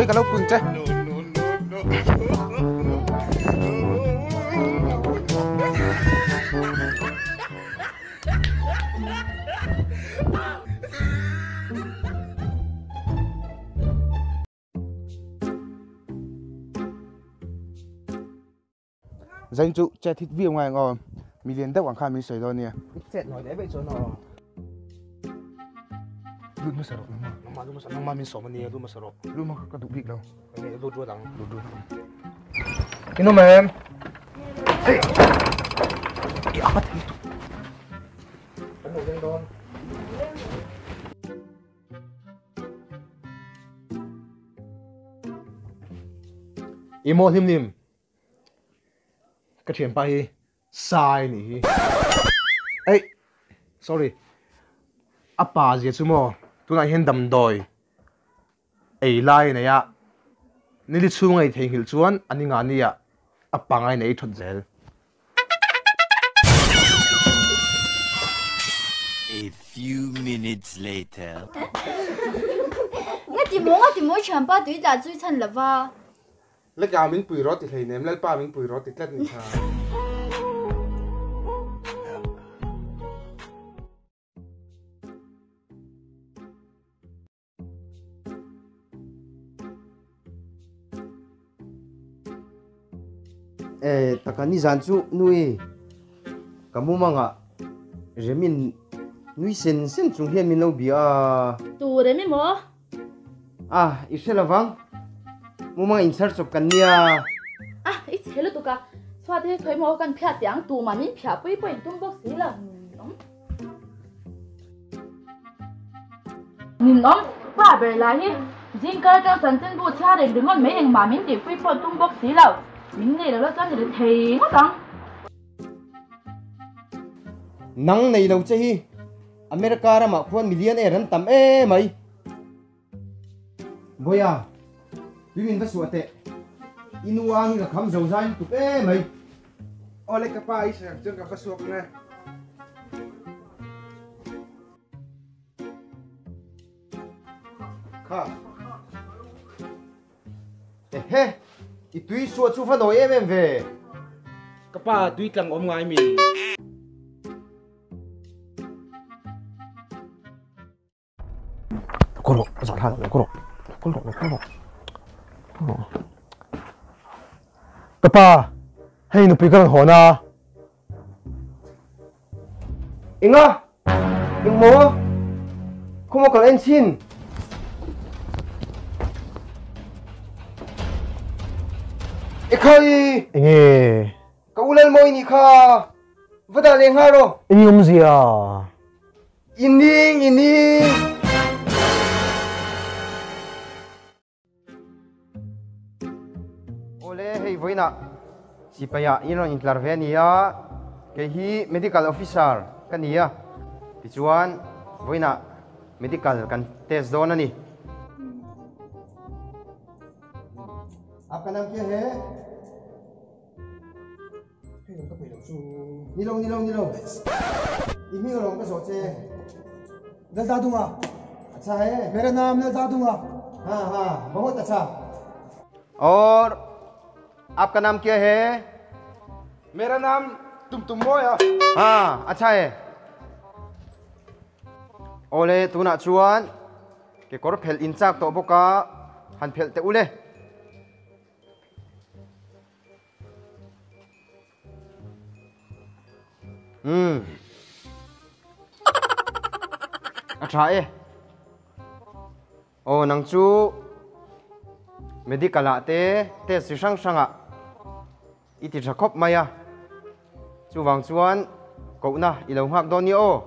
Pui ka lo pui che. Zain chu chet hit viau ngai ang aw. Milian deuh ang khan min sawi dawn nia. I chet nawi leh veih chuan aw. Lut hmasa rawh nangmah. Nangmah lut hmasa nangmah min sawm ania lut hmasa rawh. Lut hmasa ka duh bik lo. Enge lut ruat ang. Lut ruat ang. Inawm em? Hey! I anga thei tu. Kan lo leng dawn. I maw hlim hlim. Ka thianpa hi Sai nih hi. Ei sorry a pa zia chu maw tunah hian damdawi ei lai a nei a nili chhung a ei theihnghilh chuan a ni ngah nia a pangai nei thawt zel. A few minutes later. Nga ti maw nga ti maw thianpa tui tla chu i chhan lova. Leka min pui rawh ti hleinem, Lalpa min pui rawh ti tlat ni kha. Eh, taka nizan chu nui ka mumanga Remin nui sen sen chung hian min lo bia a. Tu Remi maw? Ah, i hre lovang. Mumang inchhar chawp kan nia. Ah, i chhe lutuk a. Chhuat hi khawi maw kan phiah teh ang, tumah min phiah pui pawh in tum bawk si lo. Ninawm. Ninawm, pa ber lah hi zing kar atang chanchinbu chhiar reng ringawt mai engmah min tihpui pawh tum bawk si lo. Min nei lo la chuan ri thei ngawt ang. Nang nei lo che hi America ramah khuan million air an tam em mai. Boya, tui min va suah teh. I nu ang hi ka kham zo zai lutuk em mai. Awle ka pa i hre chuan ka va suak ang e. Kha. Ehe, i tui suah chu va nawi em em ve. Ka pa tui tlang awm ngai mi. Kawr rawh, a zawh hlan lo, kawr rawh, kawr rawh, kawr rawh, kawr rawh. Ka pa, hei nupui ka rawn hawn a. Enga? Eng maw? Khaw maw kal en chhin? Ekhai! Enge? Ka u Lalmawi nih kha va dah leh nghal rawh. Eng awmzia? I ning, i ning. Awle, hei vawiinah sipai-ah in rawn intlar ve a ni a, kei hi Medical Officer ka ni a, tichuan vawiinah Medical kan test dawn a ni. Aapka naam kya hai? Ni lo, ni lo, ni lo. I hming alawm ka zawh che. Lal Dadunga. Acha he. Mera naam Lal Dadunga. Ha ha, bahut acha. Aur aapka naam kya he? Mera naam Tum Tum Mawia. Ha, acha he. Awle, tunah chuan kekawr phelh in chak tawh bawk a, han phelh teh u le. Umm. A tha e. Aw nang chu medical ah te test chi hrang hrang ah i ti tha khawp mai a. Chuvang chuan kohna i lo nghak dawn nia aw.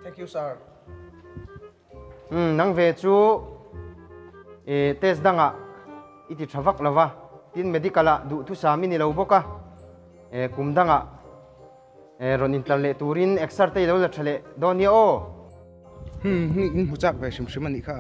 Thank you sir. Umm nang ve chu i test dangah i ti tha vak lo va, tin medical ah duhthusam i ni lo bawk a, e kum dangah e rawn intlar leh turin exer te i lo la tha leh dawn nia aw. Umm hnih in hmu chak ve hrim hrim a nih kha.